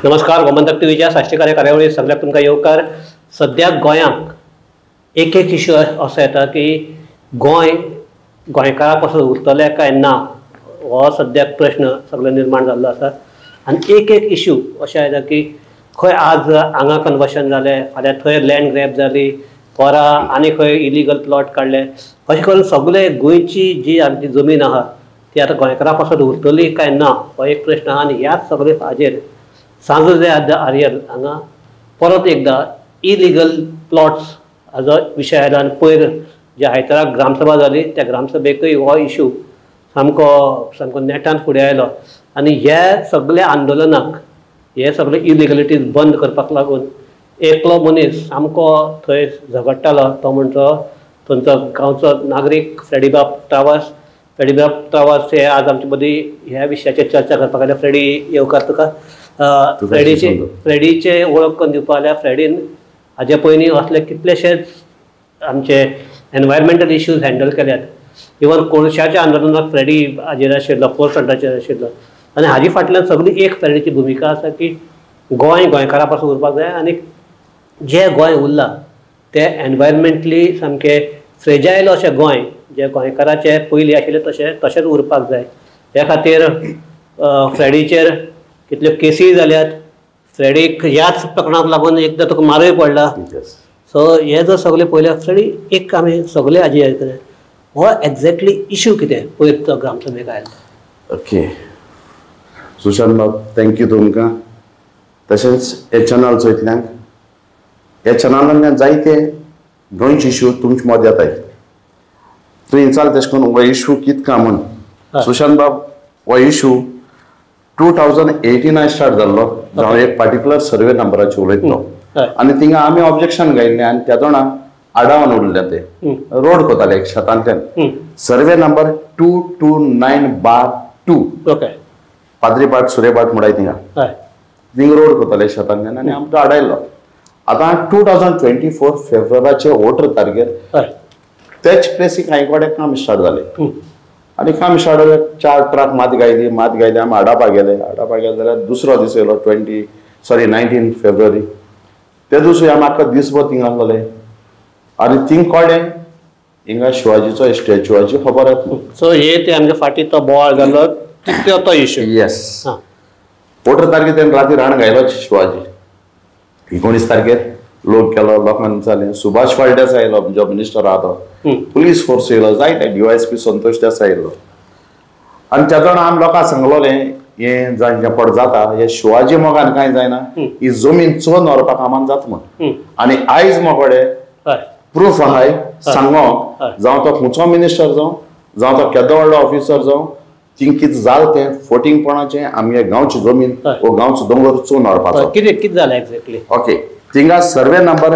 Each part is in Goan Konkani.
नमस्कार, गोमंतक टीव्हीच्या साश्टीकार्य कार्यावळीत सगळ्याक तुमकां येवकार. सद्याक गोंयांक एक एक इश्यू असो येता की गोंय गोंयकारा पासून उरतलें काय ना हो सद्याक प्रश्न सगळे निर्माण जाल्लो आसा. आनी एक एक इश्यू अशें येता की खंय आज हांगा कन्वर्शन जालें, फाल्यां थंय लँड ग्रॅब जाली, परां आनी खंय इलिगल प्लॉट काडले, अशें करून सगळे गोंयची जी आमची जमीन आहा ती आतां गोंयकारा पासून उरतली काय ना हो एक प्रश्न आहा. आनी ह्याच सगळे हाजेर सांजोजे आर्यल हांगा परत एकदां इलिगल प्लॉट्स हाजो विशय आयलो. आनी पयर जे आयताराक ग्रामसभा जाली त्या ग्रामसभेकूय हो इशू सामको सामको नेटान फुडें आयलो. आनी ह्या सगल्या आंदोलनाक हे सगळे इलिगलिटीज बंद करपाक लागून एकलो मनीस सामको थंय झगडटालो तो म्हणचो थंयचो गांवचो नागरीक फ्रेडीबाब त्रावास. फ्रेडीबाब त्रावास हे आज आमचे मदीं ह्या विशयाचेर चर्चा करपाक आयले. फ्रेडी, येवकार तुका. फ्रेडीचे वळख करून दिवपा जाल्यार फ्रेडीन हाजे पयलीं असले कितलेशेच आमचे एनवायरमेंटल इश्यूज हँडल केल्यात. इवन कोळशाच्या आंदोलनाक फ्रेडी हाजेर आशिल्लो, फोर फ्रंटाचेर आशिल्लो. आनी हाजे फाटल्यान सगळी एक फ्रेडीची भुमिका आसा की गोंय गोंयकारा पासून उरपाक जाय आनी जें गोंय उरलां तें एनवायरमेंटली सामकें फ्रेजायल अशें गोंय जें गोंयकाराचें पयलीं आशिल्लें तशें तशेंच उरपाक जाय. त्या खातीर फ्रेडीचेर कितल्यो केसी जाल्यात. फ्रेडीक ह्याच प्रकरणाक लागून एकदां तुका मारूय पडला. सो हे जर सगळें पळयल्यार फ्रेडी एक आमी सगळे हाजी आयकले हो एक्झॅक्टली इश्यू कितें पयर तो ग्रामसभेक आयलो. ओके सुशांत बाब, thank you तुमकां. तशेंच हे चॅनल चोयतल्यांक, ह्या चॅनलांतल्यान जायते गोंयचे इश्यू तुमचे मदीं येताय. तुवें विचारलें तशें करून हो इश्यू कितका म्हूण. सुशांत बाब, हो इश्यू 2018 स्टार्ट जाल्लो, जावं एक पार्टिक्युलर सर्वे नंबराचेर उलयतलो. आनी थिंगा आमी ऑब्जेक्शन घायिल्लें आनी त्या दोणा आडावन उरले ते रोड कोताले एक शेतांतल्यान. Survey number 229/2, पाद्रीबाट सुरेबाट म्हणटाय थिंगा थिंगा रोड कोताले शेतांतल्यान आनी आमकां आडायल्लो. आतां 2024 फेब्रुवाराचे 18 तारखेर तेच प्लेसीक कांय कडेन काम स्टार्ट जालें. आनी काम स्टार्ट जालें, 4 ट्रक मात गायली, मात गायली, आमी आडापा गेले. आडापा गेले जाल्यार दुसरो दीस येयलो 19 फेब्रुवारी. ते दुसरे आमी आख्खो दीसभर थिंगा आसलेले. आनी थिंग कळ्ळें हिंगा शिवाजीचो स्टॅच्यूची खबर येता. सो हे ते आमच्या फाटीं तो बोवाळ जालो तो इश्यू. येस, 18 तारखेर तेणें राती राण घायलो शिवाजी. 19 तारखेर लोक गेलो, लोकांनी जालें. सुभाष फळदेसाय आयलो, जो मिनिस्टर आहा तो, पुलीस फोर्स येयलो, जायते DYSP Santosh Desai येयलो. आनी त्या जाण आमी लोकांक सांगलोलें हें जांचें पड जाता हे शिवाजी मोगान कांय जायना, ही जमीन चोन व्हरपाक कामान जाता म्हूण. आनी आयज मोकडे प्रूफ आहाय सांगोंक, जावं तो खंयचो मिनिस्टर जावं, जावं तो केदो व्हडलो ऑफिसर जावं, थिंग कितें जालें तें फोटिंगपणाचें आमगे गांवची जमीन वो गांवचो दोंगर चोन व्हरपाचो. कितें कितें जालें एक्झॅक्टली? ओके, थिंगा सर्वे नंबर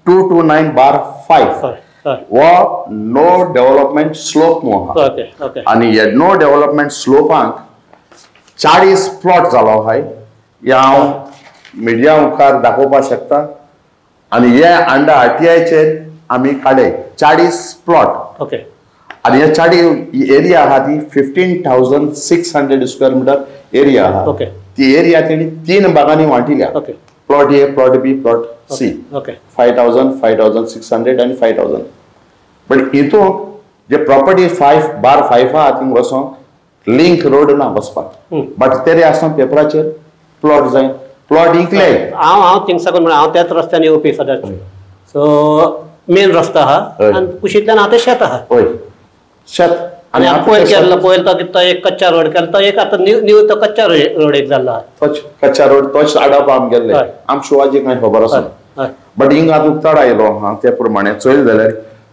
229/5 हो नो डेव्हलपमेंट स्लोप म्हूण आहा. आनी हे नो डेव्हलपमेंट स्लोपांक 40 प्लॉट जालो आहाय. हे हांव मिडिया मुखार दाखोवपाक शकता. आनी हे अंडर RTIचेर आमी काडले 40 प्लॉट. ओके, आनी हे 40 एरिया आहा ती 15,600 स्क्वेअर मिटर एरिया आहा. ओके, ती एरिया तेणी 3 भागांनी वांटिल्या. Okay, plot A, plot B, plot C. Okay, 5,000, 5,600 आनी 5,000. बट हितून जे प्रॉपर्टी 5/5 आहा थिंग वचोंक लिंक रोड ना वचपाक, बट तरी आसतना पेपराचेर प्लॉट जाय, प्लॉट इकले. हांव हांव थिंग साकून म्हणल्यार हांव त्याच रस्त्यान येवपी सदांच. सो मेन रस्तो आहा आनी कुशींतल्यान आतां शेत आहा. हय, शेत. आनी पयर केल्लो, पयर तो कितें एक कच्चा रोड केलो, तो एक आतां न्यू तो कच्चा रोड एक जाल्लो आहा. तोच कच्चा रोड, तोच आडाप आम गेल्ले. आम शिवाजी कांय खबर आसा. बट हिंगा आतां उक्ताड आयलो आहा ते प्रमाणे चोयलें जाल्यार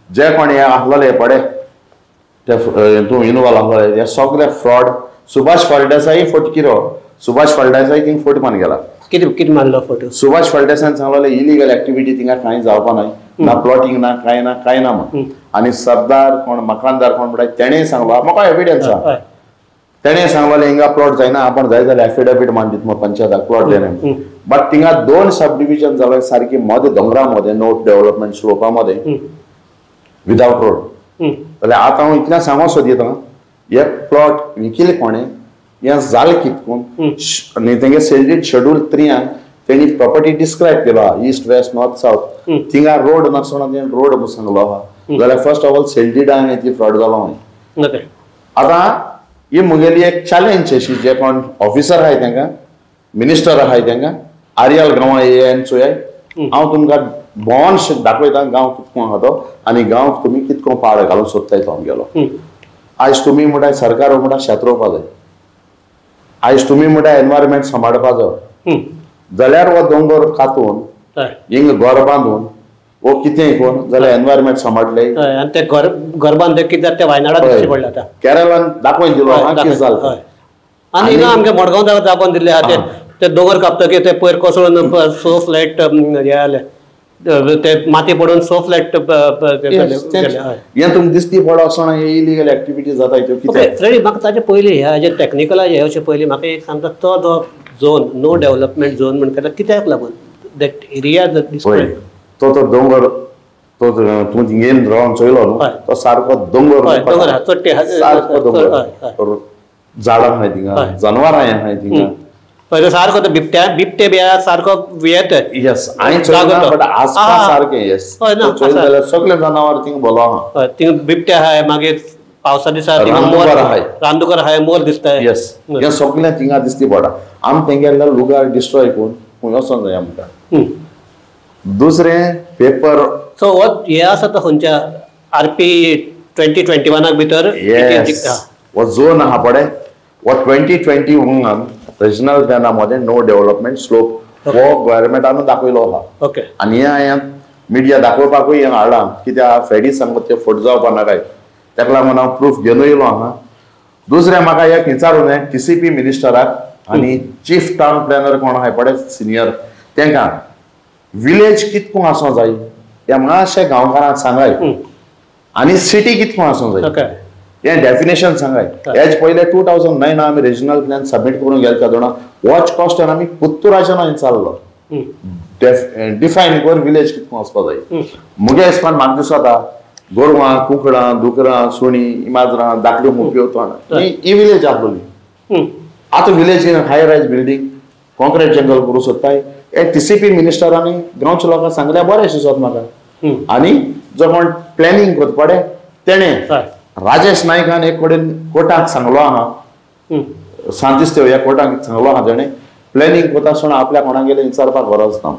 जे कोण हे आहलेले पडे ते तूं इनवॉल्व आहलेले हे सगळे फ्रॉड. सुभाष फळदेसाय फटकिरो, सुभाष फळदेसाय थिंग फोट मारून गेला. कितें कितें मारलो फोटो? सुभाष फळदेसायान सांगलेलें इलिगल एक्टिविटी थिंगा कांय जावपा नाय, ना प्लॉटींग ना कांय ना कांय ना म्हूण. आनी सरदार कोण मकानदार कोण म्हणटा तेणें सांगलो, म्हाका एविडन्स आहा, तेणें सांगलेलें हिंगा प्लॉट जायना, आपण जाय जाल्यार एफिडेवीट मारून दिता म्हूण पंचायताक प्लॉट जायना. बट थिंगा 2 सब डिविजन जालें सारकी मदें दोंगरा मदें, नो डेव्हलपमेंट स्लोपा मदें, विदावट रोड. जाल्यार आतां हांव इतलें सांगूंक सोदिता, हे प्लॉट विकिले कोणें हें जालें कितकून आनी तेंगे सेल डीड शेड्यूल 3 तेणी प्रॉपर्टी डिस्क्रायब केलो आहा, ईस्ट वेस्ट नॉर्थ सावथ. थिंगा रोड नासतना तेणी रोड म्हूण सांगलो आहा. जाल्यार फर्स्ट ऑफ ऑल सेल डीडान ती फ्रॉड जालो हांवें. आतां ही मुगेली एक चॅलेंज अशी, जे कोण ऑफिसर आहाय तांकां, मिनिस्टर आहाय तांकां, आर्यल गांवां येयान चोयाय, हांव तुमकां भोंवन दाखयता गांव कितको आहा तो आनी गांव तुमी कितको पाड घालूंक सोदताय तो आमगेलो. आयज तुमी म्हणटाय सरकार म्हणटा शेत रोवपा जाय, आयज तुमी म्हणटाय एनवायरमेंट सांबाळपा जाय, जाल्यार हो दोंगर कातून हिंग घर बांदून वो कितें करून जाल्यार एनवायरमेंट सांबाळले. आनी ते घर घर बांदले कितें ते वायनाडाक दिश्टी पडले आतां केरळान दाखोवन दिलो आहा कितें जालें. आनी हिंगा आमगे मडगांव दाखोवन दिल्ले आहा, ते दोंगर कापतकीर ते पयर कोसळून 6 फ्लॅट हे जाले, ते माती पडून 6 फ्लॅट. हें तुमकां दिसती पड वचोन हे इलिगल एक्टिविटी जाता त्यो कितें. फ्रेडी, म्हाका ताचे पयलीं ह्या जे टॅक्निकल हे अशें पयलीं म्हाका एक सांगता, तो जो झोन नो डेव्हलपमेंट झोन म्हणटा कित्याक लागून that area पळय तो तो दोंगर तो तूं थिंगेन रावन चोयलो न्हू तो सारको दोंगर, सारको दोंगर, झाडां आहाय थिंगा, जनवरां आहाय थिंगा, सारको तो बिबट्या बिबटे बी सारको येत. येस, हांवें चोयला बट आसपास सारकें. येस, चोयलें जाल्यार सगळे जनावर थिंगा भोलो आहा. थिंगा बिबटे आहाय, मागीर पावसा दिसा मोर आहाय, रानदुकर आहाय, मोर दिसता. येस, हें सगळें थिंगा दिसती पडटा. आमी तेंगेले लुगार डिस्ट्रॉय करून खंय वचोंक जाय आमकां. दुसरें पेपर सो हो हे आसा तो खंयच्या आरपी 2021 भितर हो झोन आहा पळय, हो 2021 रिजनल प्लॅना मदें नो डेव्हलपमेंट स्लोप हो गव्हर्मेंटानूच दाखयलो आहा. ओके, आनी हें हांवें मिडिया दाखोवपाकूय हें हाडलां, कित्याक फ्रेडी सांगता तें फट जावपा नाकाय, ताका लागून हांव प्रूफ घेवन येयलो आहा. दुसरें म्हाका एक विचारूं जाय टीसीपी मिनिस्टराक आनी चीफ टावन प्लॅनर कोण आहाय पळय सिनियर, तांकां विलेज कितको आसूंक जाय ह्या मातशें गांवकारांक सांगाय, आनी सिटी कितको आसूंक जाय हें डेफिनेशन सांगाय. हेज पयलें 2009 आमी रिजनल प्लॅन सबमीट करूंक गेले तेदोना वॉच कॉस्टान आमी पुत्तुराच्यान चाललो डिफायन कर विलेज कितको आसपा जाय. मुगे हिसपान म्हाका दिसता गोरवां, कुकडां, दुकरां, सुणीं, माजरां, धाकल्यो मुप्यो, तोंडां ही विलेज आसलोली. आतां village high rise building concrete jungle करूंक सोदताय. हे टीसीपी मिनिस्टरांनी गांवच्या लोकांक सांगल्यार बरें दिसत म्हाका. आनी जो कोण प्लॅनिंग करता पळय तेणें राजेश नायकान एक कडेन कोर्टाक सांगलो आहा, सांतिस्तेव ह्या कोर्टाक सांगलो आहा, तेणें प्लॅनिंग करता आसतना आपल्या कोणागेले विचारपाक गरज ना.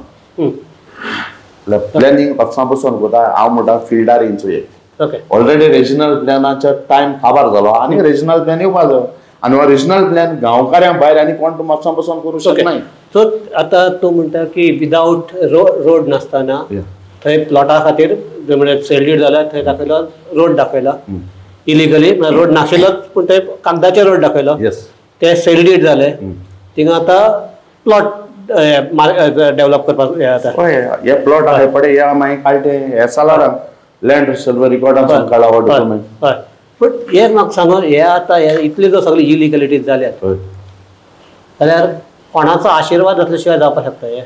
प्लॅनिंग पक्षां बसून करता. हांव म्हणटा फिल्डार येवन ऑलरेडी रिजनल प्लॅनाचो टायम काबार जालो आनी रिजनल प्लॅन येवपा जायो, आनी हो रिजनल प्लॅन गांवकाऱ्यां भायर आनी कोण म्हापशां बसून करूं शकना. सो आतां तूं म्हणटा की विदावट रोड नासतना थंय प्लॉटा खातीर म्हणजे सेल डीड जाल्यार थंय दाखयलो रोड दाखयलो इलिगली, म्हळ्यार रोड नाशिल्लोच पूण थंय कागदाचेर रोड दाखयलो, ते सेल डीड जाले, थिंगा आतां प्लॉट डेव्हलप करपाक हे जाता. हय, हे प्लॉट आहाय पळय, हे मागीर काडटे हे सालारान लँड सर्वे रिकॉर्डान काडला हो डॉक्युमेंट. हय, पूण हे म्हाका सांगून हे आतां हे इतली जर सगळी इलिगलिटीज जाल्यात जाल्यार कोणाचो आशिर्वाद आसल्या शिवाय जावपाक शकता हे?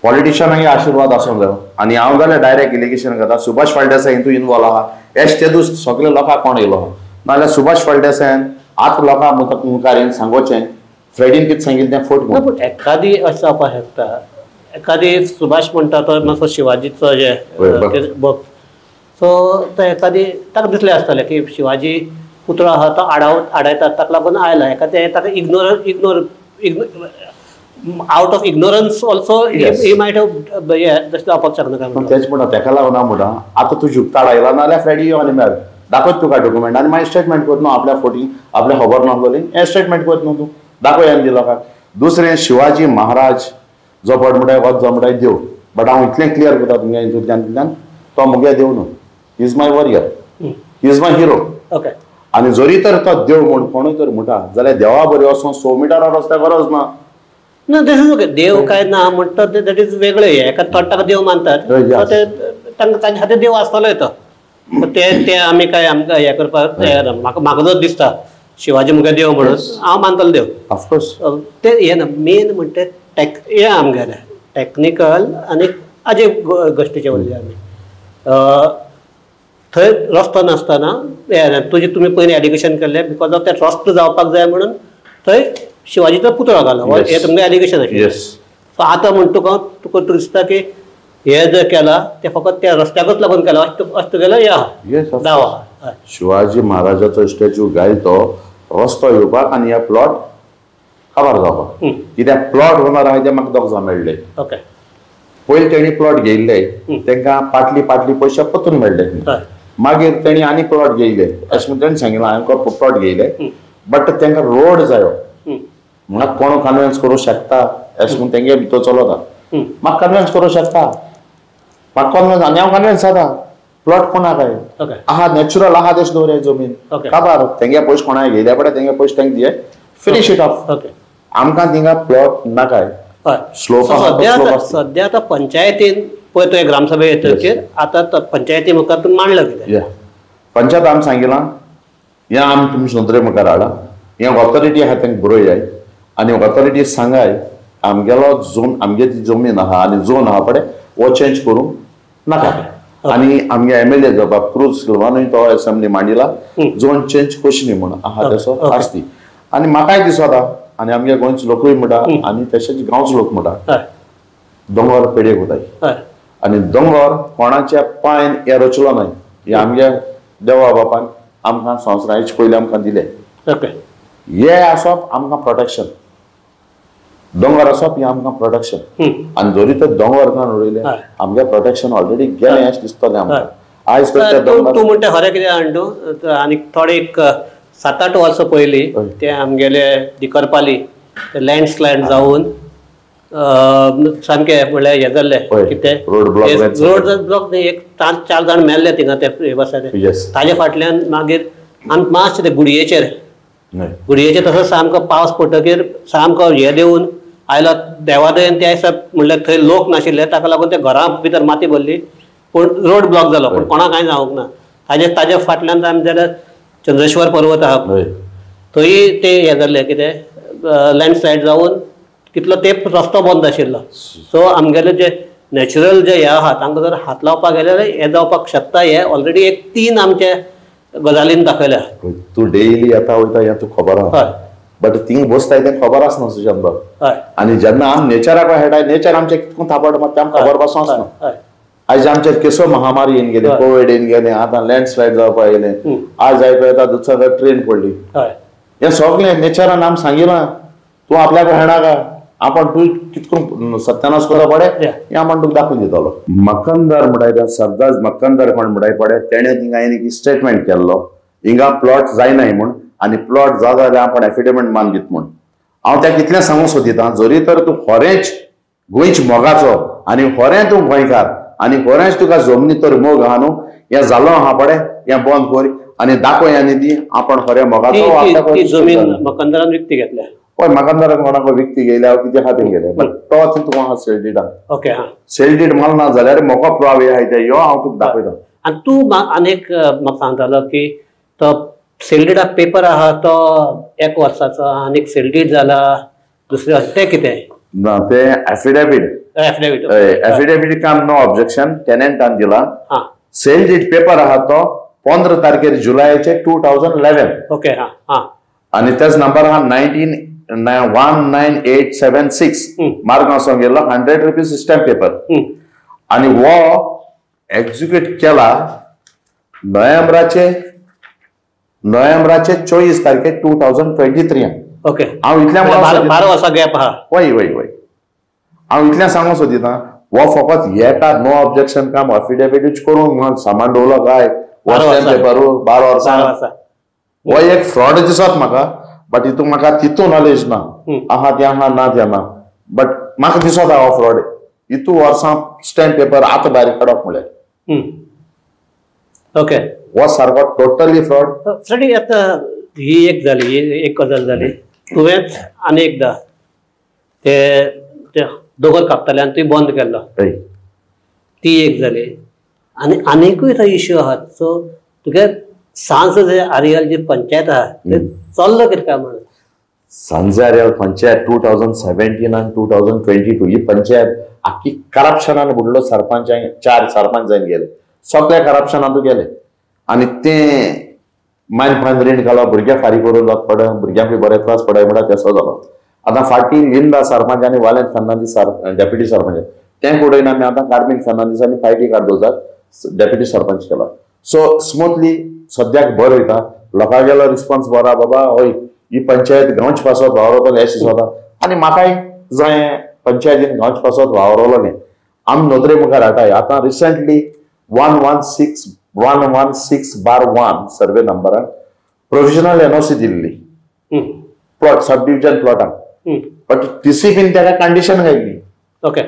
पॉलिटिशियनांक आशिर्वाद आसूंक जायो. आनी हांव जाल्यार डायरेक्ट इलिगेशन करता सुभाष फळदेसाय हितून इनवॉल्व आहा, एश ते दीस सगळे लोकांक कोण येयलो आहा, नाजाल्यार सुभाष फळदेसायान आतां लोकां मुखार येवन सांगोचें फ्रेडीन कितें सांगिल्लें तें फट ना. पूण एकादी अशें जावपाक शकता, एकादी सुभाष म्हणटा तो मातसो शिवाजीचो जे भक्त, सो तो एकादी ताका दिसलें आसतलें की शिवाजी पुतळो आहा तो आडायतात, ताका लागून आयला. एकादें ताका ignore out of ignorance also he might have तशें जावपाक शकना काय म्हणटा. तेच म्हणटा तेका लागून हांव म्हणटा आतां तूं जुगताड आयला नाजाल्यार फ्रेडी यो आनी मेळ, दाखयत तुका डॉक्युमेंट आनी मागीर स्टेटमेंट करत न्हू आपल्या फोटी आपल्या खबर नासलोली हें स्टेटमेंट करत न्हू तूं दाखय आनी लोकांक. दुसरें शिवाजी महाराज जो पड म्हणटाय हो जो म्हणटाय देव, बट हांव इतलें क्लियर करता तुमगे हितूंतल्यान तो मुगे देव न्हू, he is my warrior, he is my hero. Okay, आनी जरी तर तो देव म्हूण कोणूय तर म्हणटा जाल्यार देवा बरी वचोन 100 मिटरार वचपाक गरज ना. ना, this is okay. देव काय ना म्हणटा ते that is वेगळें, हें थोडे ताका देव मानतात, सो ते तांकां तांच्या खातीर देव आसतलो तो, ते ते आमी काय आमकां हें करपाक तयार ना. म्हाका म्हाका जर दिसता शिवाजी मुगे देव म्हणून हांव मानतलो देव, ऑफकोर्स. ते हें ना, मेन म्हणटा टॅक हें आमगेलें टॅक्निकल आनी हाजे गोश्टीचें उरलें आमी. थंय रस्तो नासतना हें तुजें तुमी पयलीं एलिगेशन केल्लें because of ते रस्तो जावपाक जाय म्हणून थंय शिवाजीचो पुतळो घालो, हें तुमगें एलिगेशन आशिल्लें. सो आतां म्हण तुका तुका दिसता की हे जे केला ते फकत त्या रस्त्याकच लागून केला अशें तुगेलो हे दावा. शिवाजी महाराजाचो स्टॅच्यू घायल तो रस्तो येवपाक आनी ह्या प्लॉट काबार जावपाक, कित्याक प्लॉट ओनर आहा ते म्हाका दोग जाण मेळ्ळे. ओके. पयलीं तेणी प्लॉट घेयल्ले, तांकां पाटली पाटली पयशे परतून मेळ्ळे. मागीर तेणी आनी प्लॉट घेयले, अशें म्हण तेणी सांगिल्लें हांवें प्लॉट घेयले, बट तांकां रोड जायो, म्हाका कोण कन्विन्स करूं शकता अशें म्हण तेंगे भितर चलता. म्हाका कन्विन्स करूं शकता, म्हाका कन्विन्स आनी हांव कन्विन्स जाता. प्लॉट कोणाक आहा आहा नॅचरल आहा तशें दवराय जमीन काबार, तेंगे पयशे कोणाक घेयले पडे तेंगे पयशे तेंगे दिये, फिनीश it of. आमकां थिंगा प्लॉट नाकाय. सद्या आतां पंचायतीन पळय तुवें ग्रामसभा येतकीर आतां पंचायती मुखार तूं मांडलं कितें? पंचायत आमी सांगिलां, हें आमी तुमचे नदरे मुखार हाडलां, हें ऑथॉरिटी आहा तांकां बरोवयाय आनी ऑथॉरिटी सांगाय आमगेलो झोन, आमगे ती जमीन आहा आनी झोन आहा पळय हो चेंज करूंक नाका. आनी आमगे एमएलए जावपा क्रूज सिल्वानूय तो एसेंब्ली मांडिला झोन चेंज कशी न्ही म्हूण आहा तसो आसती. आनी म्हाकाय दिसता आनी आमगे गोंयचो लोकूय म्हणटा आनी तशेंच गांवचो लोक म्हणटा दोंगर पेडयेक वताय आनी दोंगर कोणाच्या पांयन हे रचलो न्हय, हे आमगे देवा बापान आमकां संवसाराचे पयलीं आमकां दिले. हे आसप आमकां प्रोटेक्शन, दोंगर आसप हें आमकां प्रोटेक्शन. आनी जरी तर दोंगर काडून उडयले आमगे प्रोटेक्शन ऑलरेडी गेलें अशें दिसतलें आमकां. आयज तर तूं म्हणटा खरें कितें हाडून आनी थोडे एक 7-8 वर्सां पयलीं ते आमगेले दिकरपाली लँडस्लायड जावन सामकें म्हणल्यार हें जाल्लें कितें रोड ब्लॉक न्ही, एक 4 जाण मेल्ले थिंगा ते बसाचे. ताजे फाटल्यान मागीर आमी मातशें ते गुडयेचेर गुडयेचेर तसोच सामको पावस पडटकीर सामको हें देंवून आयलो देवादयेन त्या दिसा म्हणल्यार थंय लोक नाशिल्ले, ताका लागून ते घरां भितर माती भरली, पूण रोड ब्लॉक जालो, पूण कोणाक कांय जावंक ना. ताजे फाटल्यान आमी जाल्यार चंद्रेश्वर पर्वत आहा थंय ते हें जाल्लें कितें लँडस्लायड जावन कितलो तेंप रस्तो बंद आशिल्लो. सो आमगेले जे नॅचरल जे हे आहा तांकां जर हात लावपाक गेले जाल्यार हें जावपाक शकता, हें ऑलरेडी एक 3 आमचे गजालीन दाखयल्या. तूं डेली येता वयता हें तुका खबर आहा, बट थिंग बसताय तें खबर आसना तुज्या बाब. आनी जेन्ना आमी नेचराक हेडाय, नेचर आमचें कितको थापट मारता आमकां खबर पासून आसना. आयज आमचेर केसो महामारी येवन गेली, कोवीड येवन गेलें, आतां लँडस्लायड जावपाक येयलें, आज आयको येता दुसऱ्या ट्रेन पडली, हें सगळें नेचरान आमी सांगिलां. तूं आपल्याक हेणाका आपण तूं कितको सत्यानाश करता पडे हें आपूण तुका दाखोवन दितलो. मकंदर म्हणटाय, सरदार मकंदर कोण म्हणटाय पडे, तेणें थिंगा एक स्टेटमेंट केल्लो हिंगा प्लॉट जायनाय म्हूण आनी प्लॉट जाता जाल्यार आपूण एफिडेवीट मान दित म्हूण. हांव त्या कितलें सांगूंक सोदिता, जरी तर तूं खरेंच गोंयच मोगाचो आनी खरें तूं गोंयकार आनी खरेंच तुका जमनी तर मोग आहा न्हू, हें जालो आहा पडे हें बंद कर आनी दाखय आनी दी आपण खरें मोगाचो. जमीन मकंदरान विकती घेतल्या? हय, मकंदरान कोणाक विकती घेयल्या कितें खातीर गेले, बट तो थंय तुका आहा सेल डिडान. ओके, सेल did माल ना जाल्यार म्हाका पुरावे आहाय ते यो हांव तुका दाखयता. आनी तूं आनी एक म्हाका सांगतालो की तो सेल डिडा पेपर आहा तो 1 वर्साचो आनी एक सेल did जाला दुसरें वर्सा, तें कितें ना? ते एफिडेवीट, एफिडेवीट काम नो ऑब्जेक्शन टेनंटान दिला. सेल did paper आहा तो 15 तारखेर जुलयाचे 2011. ओके, आनी तेच नंबर आहा 19876 मार्गांव गेल्लो, 100 रुपीज स्टॅम्प पेपर. आनी हो एक्झिक्यूट केला नोव्हेंबराचे 24 तारखेर 2023. ओके, हांव इतल्या 12 वर्सां गॅप आहा. वय वय वय, हांव इतलें सांगूंक सोदिता, हो फकत येता नो ऑब्जेक्शन काम एफिडेविटूच करूंक सामान दवरलो काय पेपर 12 वर्सां, हो एक फ्रॉड दिसत म्हाका. बट हितून म्हाका तितू नॉलेज ना, आहा तें आहा ना तें ना, बट म्हाका दिसता हो फ्रॉड. हितू वर्सां स्टॅम्प पेपर आतां भायर काडप म्हणल्यार ओके, हो सारको टोटली फ्रॉड. फ्रेडी, आतां ही एक जाली, ही एक गजाल जाली. तुवेंच आनी एकदां ते दोंगर कापताले आनी तुवें बंद केल्लो, ती एक जाली. आनी आनीकूय थंय इश्यू आहात. सो तुगे सांज जे आरियल जी पंचायत आहा ते चल्लो कितें काय म्हणून? सांजे आरियल पंचायत 2017 आनी 2022 ही पंचायत आख्खी करप्शनान बुडलो. सरपंच 4 सरपंच जावन गेले, सगळे करप्शनांतू गेले. आनी ते मायन पान रीण घालो भुरग्यां फारीक करून जात पड भुरग्यांक बरे त्रास पडाय म्हणल्यार तेसो जालो. आतां फाटीं लिंदा सरपंच आनी वालेंत फर्नांदीस डेप्युटी सरपंच तें उडयना आमी आतां कार्मीन फर्नांदीस आनी फायटी कार्दोजाक डेप्युटी सरपंच केला. सो स्मुथली सद्याक बरें वयता, लोकांगेलो रिस्पॉन्स बरो बाबा हय ही पंचायत गांवचे पासत वावरतलो हें दिसता आनी म्हाकाय जाय पंचायतीन गांवचे पासत वावरलो न्ही आमी नदरे मुखार हाडटाय. आतां रिसंटली 116 116/1 सर्वे नंबरान प्रोविजनल एनओसी दिल्ली प्लॉट सब डिविजन प्लॉटाक, बट टीसीपीन ताका कंडिशन घातली ओके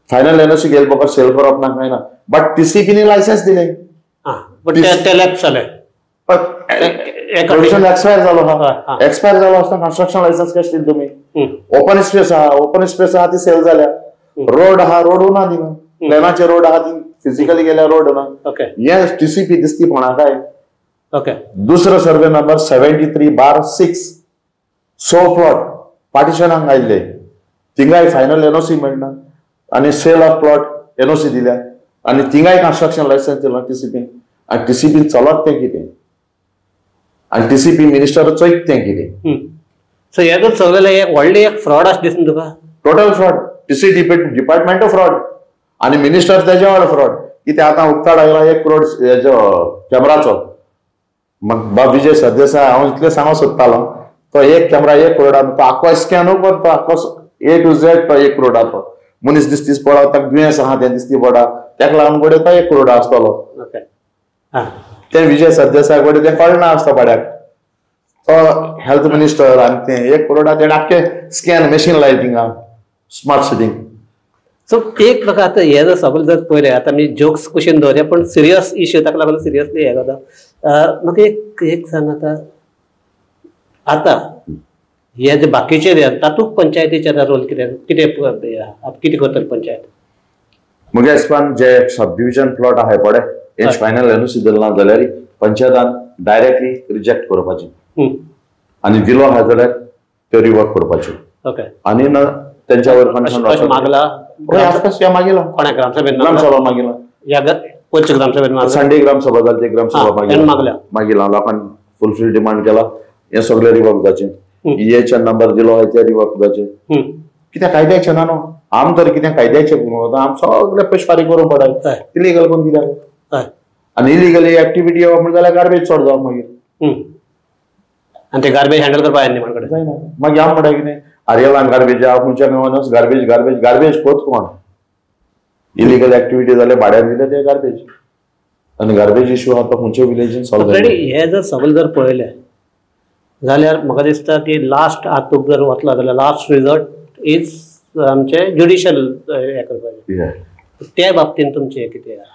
फायनल एनओसी गेले बगर सेल करप ना काय ना, बट टीसीपीने लायसन्स दिले ते प्रोविजन एक्सपायर जालो हा, एक्सपायर जालो आसतना कन्स्ट्रक्शन लायसन्स कशें दिले तुमी? ओपन स्पेस आहा, ओपन स्पेस आहा ती सेल जाल्या, रोड आहा रोड ना थिंगा प्लॅनाचे रोड आहा ती फिजिकली गेल्यार रोड ना. हे टीसीपी दिसती कोणाकाय. दुसरो सर्वे नंबर 73/6 सो प्लॉट पार्टिशनाक आयिल्ले थिंगाय फायनल एनओसी मेळना आनी सेल ऑफ प्लॉट एनओसी दिल्या आनी थिंगाय कन्स्ट्रक्शन लायसन्स दिलां टीसीपीन आनी टीसीपीन चलत तें कितें आनी टीसीपी मिनिस्टर चोयत तें कितें. सो हें जर सगळें एक व्हडलें एक फ्रॉड आसा दिसता तुका? टोटल फ्रॉड, टीसी डिपार्टमेंटो फ्रॉड आनी मिनिस्टर तेजे वांगडा फ्रॉड. कितें आतां उक्ताड आयला 1 करोड हेजो कॅमराचो. बाब विजय सरदेसाय हांव इतलें सांगूंक सोदतालो तो एक कॅमरा 1 करोडान तो आख्खो स्कॅनू करता आख्खो ए टू झेड तो 1 करोडाचो मनीस दिसतीच पडा ताका दुयेंस आहा तें दिसती पडा ताका लागून घडये तो 1 करोड आसतलो. तें विजय सरदेसाय घडये तें कळना आसता पाड्याक तो हेल्थ मिनिस्टर आनी तें 1 करोडा तेणें आख्खें स्कॅन मशीन लायलें थिंगा स्मार्ट सिटींग. सो एक म्हाका आतां हें जर सगळें जर पळयलें आतां आमी जोक्स कुशीन दवरया पण सिरियस इश्यू ताका लागून सिरियसली हें जाता. म्हाका एक एक सांग आतां आतां हे जे बाकीचे तातूंत पंचायतीचे रोल कितें कितें कितें करतली पंचायत? म्हज्या हिसपान जे सब डिविजन प्लॉट आहाय पळय हें फायनल एनओसी दिलें ना जाल्यार पंचायतान डायरेक्टली रिजेक्ट करपाचें आनी दिलो आहा जाल्यार त्यो रिवर्क करपाच्यो. ओके आनी ना तेंच्यावर मागला मागीला कोणा ग्रामसभेन ग्रामसभा मागीला पंच ग्रामसभेन संडे ग्रामसभा जाली ते ग्रामसभा मागीला मागीला लोकांनी फुलफील डिमांड केला हे सगळे रिवर्क जाचे ईएचएन नंबर दिलो आहा ते रिवर्क जाचे. कित्याक कायद्याचे ना न्हू आम तर कितें कायद्याचे आम सगळे पयशे फारीक करूंक पडाय इलिगल करून कित्याक आनी इलिगली एक्टिविटी येवप म्हणल्यार जाल्यार गार्बेज चड जावप मागीर आनी ते गार्बेज हँडल करपाक जाय न्ही जायना. मागीर हांव म्हणटा कितें आर्यलान गार्बेज आहा खंयच्या गांवानच गार्बेज गार्बेज गार्बेज कोत कोण इलिगल एक्टिविटी जाले भाड्यान दिले ते गार्बेज आनी गार्बेज इश्यू आहा तो खंयच्या विलेजीन सॉल्व जायना. हे जर सगळें जर पळयलें जाल्यार म्हाका दिसता की लास्ट हातूंत जर वतलो जाल्यार लास्ट रिजॉर्ट is आमचें ज्युडिशल हें करपाचें. त्या बाबतीन तुमचें कितें आहा?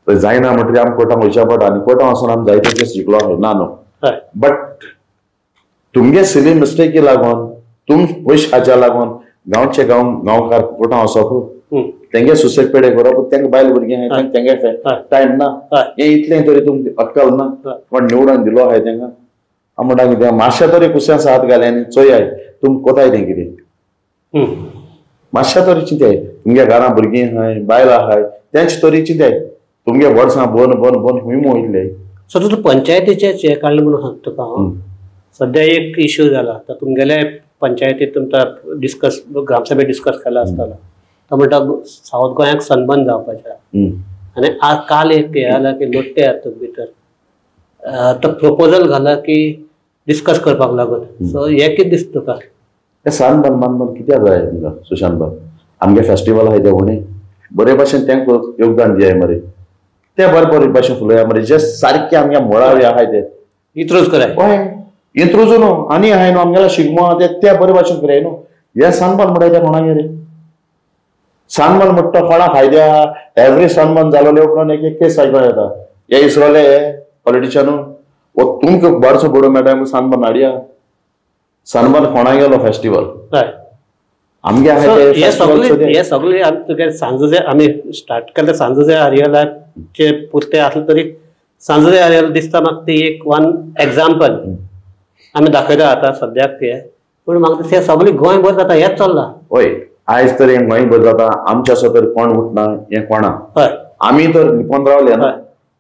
जायना म्हणटकीर आमी कोर्टाक वयचें पडटा आनी कोर्टाक वचून आमी जायते केस जिखलो आहा ना न्हू, बट तुमगे सिली मिस्टेकी लागून तुम पयशे खाच्या लागून गांवचे गांव गांवकार कोर्टाक वचप तेंगे सुसेग पेडे करप तेंका बायल भुरगीं आहाय तेंगे टायम ना हें इतलें तरी तुमकां अक्कल ना कोण निवडून दिलो आहाय तेंका. हांव म्हणटा कितें मातशें तरी कुस्यांस हात घाले आनी चोयाय तुम कोताय तें कितें मातशें तरी चिंताय तुमगे घरां भुरगीं आहाय बायलां आहाय तेंच तरी चिंताय तुमगे वर्सां बोन बोन बोन खूंय वयतले. सो तुका पंचायतीचें हें काडलें म्हणून सांगता तुका हांव. सद्या एक इश्यू जाला आतां तुमगेले पंचायतीत तुमकां डिस्कस ग्रामसभेत डिस्कस केला आसतलो तो म्हणटा सावथ गोंयाक सनबर्न जावपाचें आनी आज काल एक हें जाला की लोट्टे हातूंत भितर तो प्रपोजल घाला की डिस्कस करपाक लागून. सो हें कितें दिसता तुका? तें सनबर्न मनबर्न कित्याक जाय तुमकां सुशांत बाब? आमगे फेस्टिवल आहाय तें उणें बरे भाशेन तांकां योगदान दियाय मरे ते बरे बरे भाशेन फुलया मरे जे सारके आमगे मुळावे आहाय ते इंत्रूज कराय. हय इंत्रूज न्हू आनी आहाय न्हू आमगेल्या शिगमो आहा ते त्या बरे भाशेन कराय न्हू. हे सनबर्न म्हणटाय ते कोणागेर रे? सनबर्न म्हणटा कोणा फायदे आहा? एवरी सनबर्न जालोले उपरांत एक एक केस आयकोंक येता हे इसरोले हे पॉलिटिशनू वो तुमकां बरसो पडूं मेळटा म्हूण सनबर्न हाडया. सनबर्न कोणा गेलो फेस्टिवल आमगे आहा हे सगळे हे सगळे तुगे सांजुजे आमी स्टार्ट केले सांजुजे आर्यलाचे पुरते आसले तरी सांजुजे आर्यल दिसता म्हाका ती एक वन एग्जाम्पल आमी दाखयता आतां सद्याक ते पूण म्हाका दिसता सगळें गोंयभर जाता हेंच चल्लां. हय आयज तर हें गोंयभर जाता आमच्या असो तर कोण उठना हें कोणा हय आमी तर लिपोन रावले ना.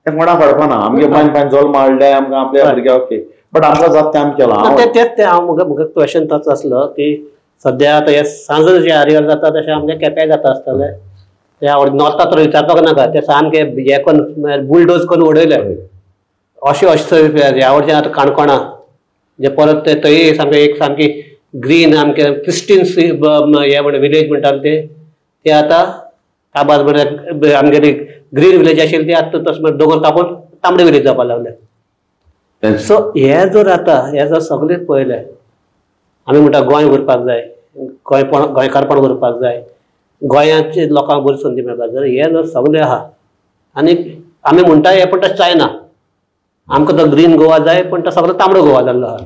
तें कोणाक कळपाना. आमगे पांय पांय जल्म हाडले आमकां आपल्या भुरग्याक, ओके, बट आमकां जाता तें आमी केलां. तेंच तें हांव म्हजो क्वेश्चन तोच आसलो की सद्या आतां हे सांज जे आरियल जाता तशें आमगे केप्याय जाता आसतलें. ते नॉर्था तर विचारपाक नाका, ते सामके हे करून बुलडोज करून उडयले अशें अशें. ह्या वर्सा आतां काणकोणा जे परत ते थंय सामकें एक सामकी ग्रीन सामकें प्रिस्टीन हे म्हण विलेज म्हणटाले ते आतां काबार म्हळ्यार आमगेली ग्रीन विलेज आशिल्ली ती आतां तशें म्हळ्यार दोंगर कापून तांबडे विलेज जावपाक लागले. सो हे जर आतां हे जर सगळें पळयलें आमी म्हणटा गोंय उरपाक जाय, गोंयपण गोंयकारपण उरपाक जाय, गोंयाचे लोकांक बरी संदी मेळपाक जाय, हे जर सगळें आहा आनी आमी म्हणटा हें पण तशें जायना. आमकां तो ग्रीन गोवा जाय पण तो सगळो तांबडो गोवा जाल्लो आहा.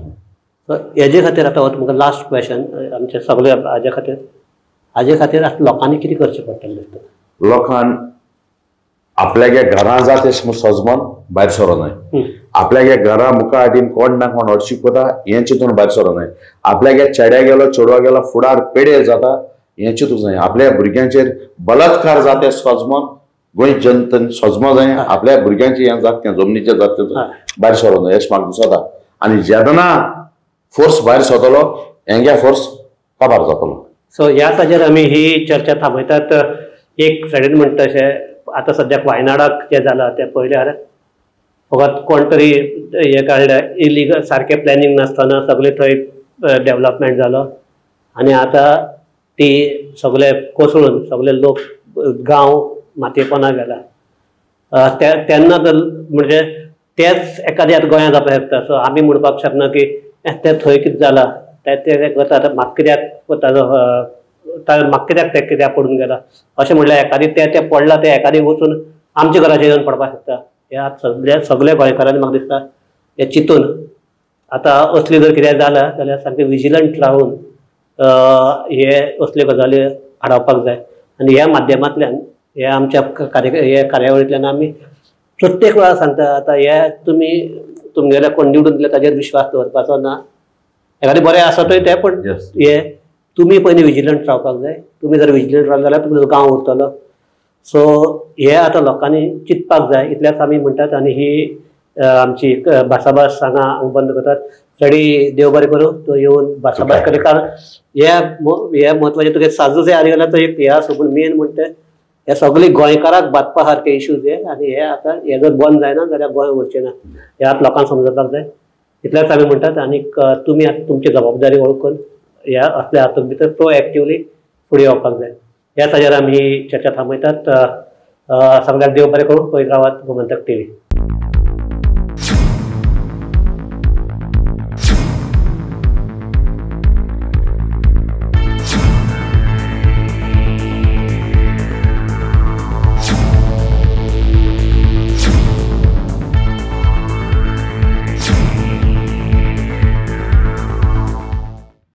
सो हेजे खातीर आतां हो तुमकां लास्ट क्वेश्चन आमचे सगळे हाजे खातीर, हाजे खातीर आतां लोकांनी कितें करचें पडटलें दिसता? लोकांक आपल्यागे घरां जाता अशें म्हूण सजमन भायर सरो न्हय, आपल्यागे घरा मुखार हाडीन कोण ना कोण हरशीं कोता हें चिंतून भायर सरो न्हय, आपल्यागे चेड्या गेलो चेडवा गेलो फुडार पेडे जाता हें चिंतूंक जाय, आपल्या भुरग्यांचेर बलात्कार जाता सजमन गोंय जनतेन सजमो जाय, आपल्या भुरग्यांचे हें जाता तें जमनीचेर जाता तें भायर सरो न्हय अशें म्हाका दिसता. आनी जेन्ना फोर्स भायर सरतलो हेंगे फोर्स काबार जातलो. सो ह्या ताजेर आमी ही चर्चा थांबयतात. एक सायडीन म्हणटा तशें आतां सद्याक वायनाडाक जें जालां तें पळयल्यार फकत कोण तरी हें काडलें इलिगल, सारकें प्लॅनिंग नासतना सगळें थंय डेवलपमेंट जालो आनी आतां ती सगळे कोसळून सगळे लोक गांव मातयेपणा गेला. तेन्ना तर म्हणजे तेच एखाद्या आतां गोंयांत जावपाक शकता. सो आमी म्हणपाक शकना की तें थंय कितें जालां तें तें करता आतां म्हाका कित्याक ताजो म्हाका कित्याक तें कित्याक पडून गेला अशें म्हणल्यार एखादी तें तें पडलां तें एखादी वचून आमच्या घराचेर येवन पडपाक शकता. ह्या सगल्या सगल्या गोंयकारांनी म्हाका दिसता हें चिंतून आतां असली जर कितें जालां जाल्यार सामकें विजिलंट रावन हे असल्यो गजाली आडावपाक जाय. आनी ह्या माध्यमांतल्यान हे आमच्या हे कार्यावळींतल्यान आमी प्रत्येक वेळार सांगता आतां हे तुमी तुमगेले कोण निवडून दिले ताजेर विश्वास दवरपाचो ना, एखादें बरें आसतय तें, पण हे तुमी पयलीं विजिलंट रावपाक जाय. तुमी जर विजिलंट रावले जाल्यार तुमचो गांव उरतलो. सो हे आतां लोकांनी चिंतपाक जाय इतल्याच आमी म्हणटात. आनी ही आमची भासाभास हांगा बंद करतात. फ्रेडी देव बरें करूं तो येवन भासाभास करी, कारण हे म्हत्वाचें तुगे साजू जे आनी तो एक हे आसा, पूण मेन म्हणटा हे सगळे गोंयकाराक बादपा सारके इश्यूज हे, आनी हे आतां हे जर बंद जायना जाल्यार गोंय उरचें ना, हे आतां लोकांक समजपाक जाय इतल्याच आमी म्हणटात. आनीक तुमी आतां तुमची जबाबदारी वळखून ह्या असल्या हातूंत भितर प्रोएक्टिवली फुडें येवपाक जाय. ह्या ताजेर आमी चर्चा थांबयतात. सगळ्याक देव बरें करूं. पळयत रावात गोमंतक टीव्ही.